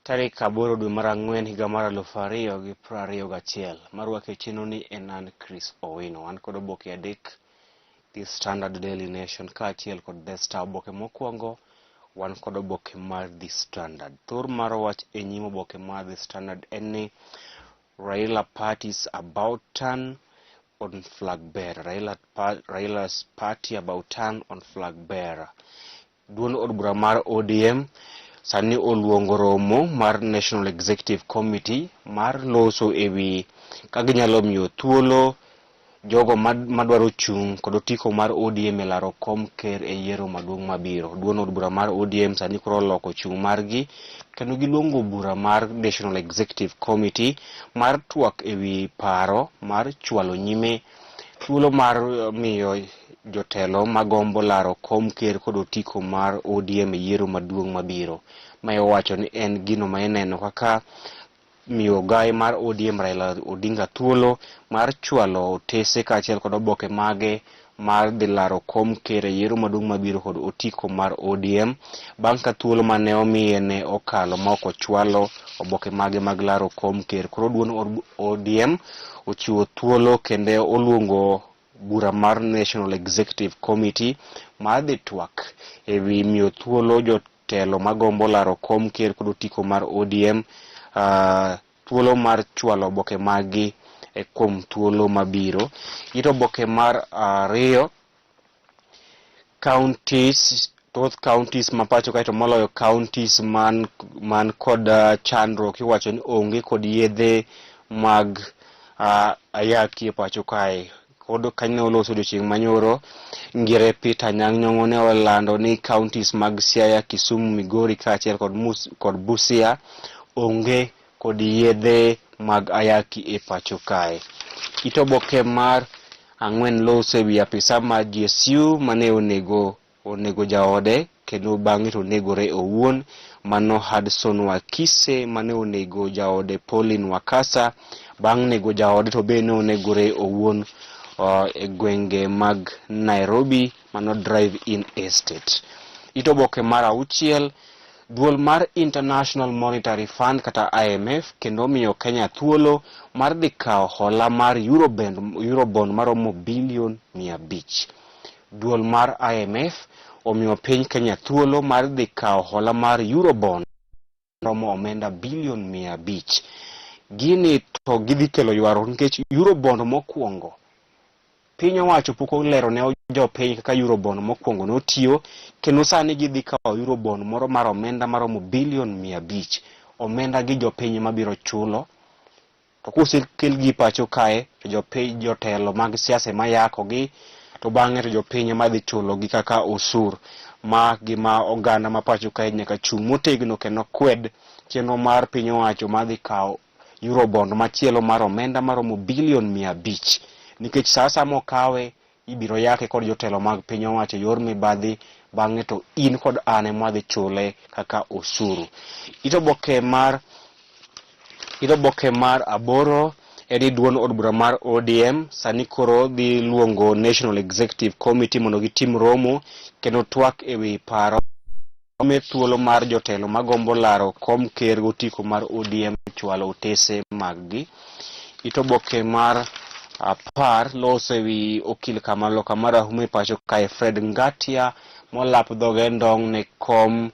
Tarik 8 dwe mar ang'wen higa mar 2021 marwako e chenro ni en an Chris Owino. An kod oboke adek, The Standard, Daily Nation kaachiel kod The Star. Oboke mokwongo wan kod oboke mar The Standard. Thor mar wach e nyim oboke mar The Standard en ni Raila party's about turn on flag bearer. Raila's party about turn on flag bearer. Duond od bura mar ODM sani oluongo romo mar National Executive Committee mar loso ewi ka ginyalo miyo thuolo jogo madwaro chung' kod otiko mar ODM e laro kom ker e yiero maduong' mabiro. Duond od bura mar ODM sani koro oloko chung' margi kendo giluongo bura mar National Executive Committee mar twak ewi paro mar chwalo nyime thuolo mar miyo jotelo magombo laro kom ker kod otiko mar ODM e yiero maduong' mabiro. Mae owacho ni en gino ma ineno kaka miyo ogaye mar ODM Raila Odinga thuolo mar chwalo otese kaachiel kod oboke mage mar dhi laro kom ker e yiero maduong' mabiro kod otiko mar ODM bang' ka thuolo mane omiye ne okalo ma ok ochwalo oboke mage mag laro kom ker. Koro duond ODM ochiwo thuolo kendo oluongo bura mar National Executive Committee mar dhi twak ewi miyo thuolo jotelo magombo laro kom ker kod otiko mar ODM thuolo mar chwalo oboke maggi e kuom thuolo mabiro. It oboke mar ariyo, counties, thoth counties ma pacho kae to moloyo counties man kod chandruok iwacho ni onge kod yedhe mag ayaki e pacho kae. Kod kanyo ne oloso odiochieng' manyoro, Ngire Peter Anyang' Nyong'o ne olando ni counties mag Siaya, Kisumu, Migori kaachiel kod Busia onge kod yedhe mag ayaki e pacho kae. It oboke mar ang'wen loso e wi apisa mar GSU mane onego jaode kendo bang'e to onegore owuon. Mano Hudson Wakise mane onego jaode Pauline Wakasa, bang' nego jaode to be ne onegore owuon e gwenge mag Nairobi, mano Drive In Estate. It oboke mar auchiel, duol mar International Monetary Fund kata IMF kendo omiyo Kenya thuolo mar dhi kawo hola mar Eurobond maromo bilion 500. Duol mar IMF omiyo piny Kenya thuolo mar dhi kawo hola mar Eurobond romo omenda bilion 500. Gini to gidhi kelo ywaruok nikech Eurobond mokwongo piny owacho pok olero ne jopiny kaka Eurobond mokwongo notiyo, kendo sani gidhi kawo Eurobond moro mar omenda maromo bilion 500. Omenda gi jopiny mabiro chulo, to kosekel gi pacho kae to jopiny, jotelo mag siasa ema yakogi, to bang'e to jopiny ema dhi chulogi kaka osur. Ma gima oganda ma pacho kae nyaka chung' motegno kendo kwed chenro mar piny owacho madhi kawo Eurobond machielo mar omenda maromo bilion 500, nikech sa asaya mokawe ibiro yake kod jotelo mag piny owacho yor mibadhi, bang'e to in kod an ema wadhi chule kaka osuru. It oboke mar aboro en ni duond od bura mar ODM sani koro dhi luongo National Executive Committee mondo gitim romo kendo twak ewi paro me thuolo mar jotelo magombo laro kom ker gotiko mar ODM chwalo otese maggi. It oboke mar 10 loso ewi okil Kamaloka marahuma e pacho kae Fred Ngatia molap dhoge ndong' ne kom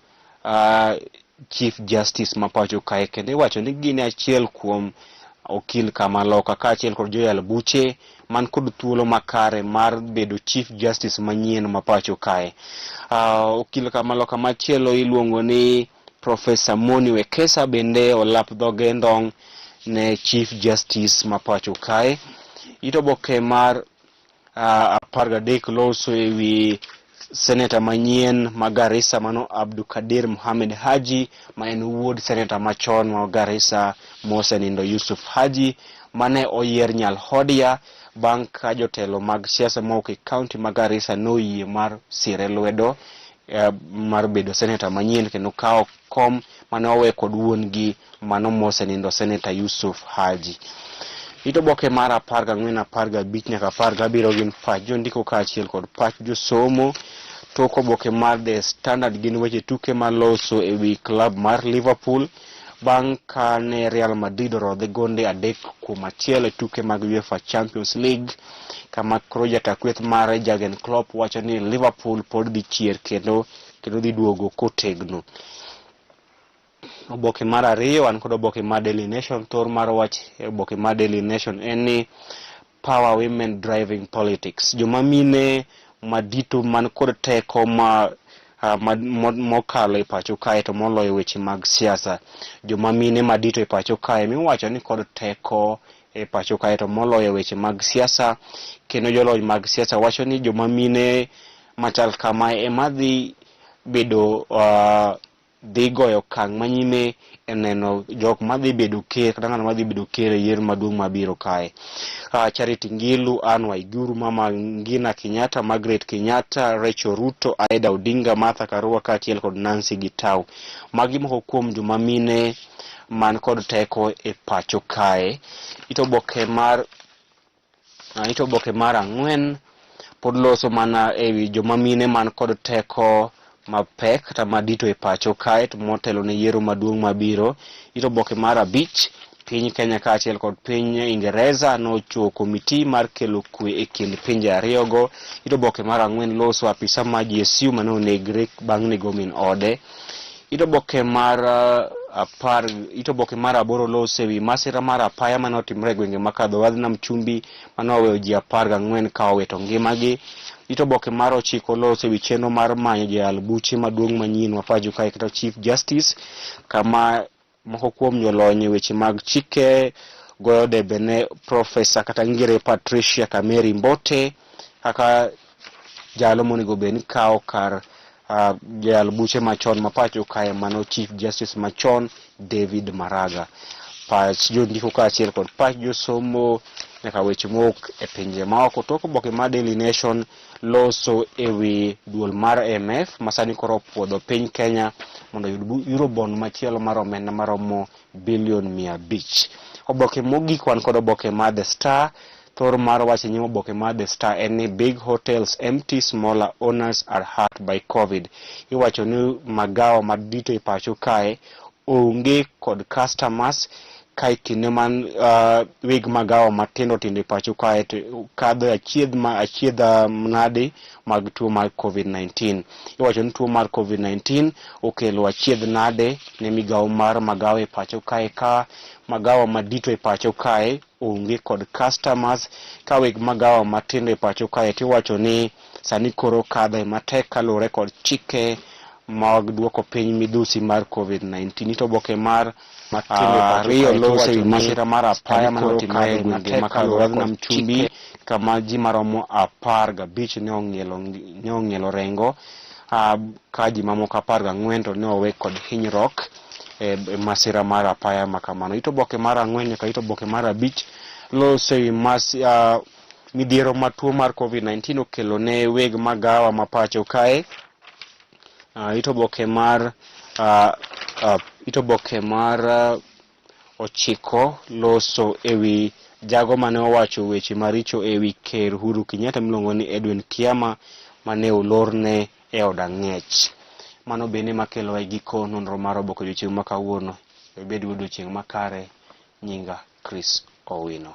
Chief Justice ma pacho kae, kendo iwacho ni gin achiel kuom okil Kamaloka kaachiel kod joyal buche man kod thuolo makare mar bedo Chief Justice manyien ma pacho kae. Okil Kamaloka machielo iluongo ni Professor Moni Wekesa bende olap dhoge ndong' ne Chief Justice ma pacho kae. It oboke mar 13 loso ewi seneta manyien ma Garissa mano Abdukadir Mohamed Haji ma en wuod seneta machon ma Garissa mosenindo Yusuf Haji mane oyier Nyalhodia bang' ka jotelo mag siasa mowuok e kaunti ma Garissa noyie mar sire lwedo mar bedo seneta manyien kendo kawo kom mane owe kod wuon-gi mano mosenindo Seneta Yusuf Haji. It oboke mar 14, 15 nyaka 17 gin pach jondiko kaachiel kod pach josomo. Tok oboke mar The Standard gin weche tuke maloso e wi klab mar Liverpool. bang' ka ne Real Madrid orodhe gonde 3-1 e tuke mag UEFA Champions League, kama koro jata kweth mare Jurgen Klopp wacho ni Liverpool pod dhi chier kendo dhi duogo kotegno. Oboke mar ariyo wan kod oboke mar Daily Nation. Thor mar wach e oboke mar Daily Nation en ni power women driving politics. Joma mine madito man kod teko ma mokalo e pacho kae to moloyo weche mag siasa. Joma mine madito e pacho kae miwacho ni kod teko e pacho kae to moloyo weche mag siasa, kendo jolony mag siasa wacho ni joma mine machal kamae ema dhi bedo dhi goyo okang' manyime e neno jok madhi bedo ker kata ng'ano madhi bedo ker e yiero maduong' mabiro kae. Charity Ngilu, Anne Waiguru, Mama Ngina Kenyatta, Margaret Kenyatta, Rachel Ruto, Aida Odinga, Martha Karua kaachiel kod Nancy Gitau. Magi moko kuom joma mine man kod teko e pacho kae. Ito oboke mar ito oboke mar ang'wen pod loso mana ewi joma mine man kod teko mapek kata madito e pacho kae to motelo ne yiero maduong' mabiro. Ito oboke mar abich, piny Kenya kaachiel kod piny Ingereza nochiwo komiti mar kelo kwe e kind pinje ariyogo. Ito oboke mar ang'wen loso apisa ma GSU mane onegre bang' nego min ode. Ito oboke mar apar, ito oboke mar aboro loso ewi masira mar apaya mane otimore e gwenge ma Kadho Wadh Nam Chumbi mane oweyo ji 14 ka owito ngimagi. Ito oboke mar ochiko loso ewi chenro mar manyo jayal buche maduong' manyien ma pacho kae kata Chief Justice, kama moko kuom jolony e weche mag chike goyo debe ne Profesa kata Ngire Patricia Kameri Mbote kaka jalo monego bed ni kawo kar jayal buche machon ma pacho kae mano Chief Justice machon David Maraga. Pach jondiko kaachiel kod pach josomo nyaka weche mowuok e pinje maoko. Tok oboke mar Daily Nation loso ewi duol mar IMF ma sani koro opuodho piny Kenya mondo oyud Eurobond machielo mar omenda maromo bilion 500. Oboke mogik wan kod oboke mar The Star. Thor mar wach e nyim oboke mar The Star en ni big hotels empty, smaller owners are hurt by COVID. Iwacho ni magawa madito e pacho kae onge kod customers ka e kinde man weg magawa matindo tindo e pacho kae to kadho e achiedh ma achiedha nadi mag tuo mar COVID-19. Iwacho ni tuo mar COVID-19 okelo achiedh nade ne migawo mar magawa e pacho kae ka magawa madito e pacho kae onge kod customers ka weg magawa matindo e pacho kae tiwacho ni sani koro kadho e matek kaluwore kod chike mag duoko piny midhusi mar COVID-19. Ito oboke mar ariyo loso ewi masira mar apaya mane otimore e gwenge ma Kadho Nam Chumbi kama ji maromo 15 ne ong'ielo rengo ka ji mamoko 14 to ne owe kod hinyruok e masira mar apaya ma kamano. Ito oboke mar ang'wen nyaka ito oboke mar abich loso ewi midhiero ma tuo mar COVID-19 okelo ne weg magawa ma pacho kae. Ito oboke mar ito oboke mar ochiko loso ewi jago mane owacho weche maricho ewi Ker Uhuru Kenyatta miluongo ni Edwin Kiama mane olorne e od ang'ech. Mano bende makelo e giko nonro mar oboke odiochieng' ma kawuono. Ibed gi odiochieng' makare. Nyinga Chris Owino.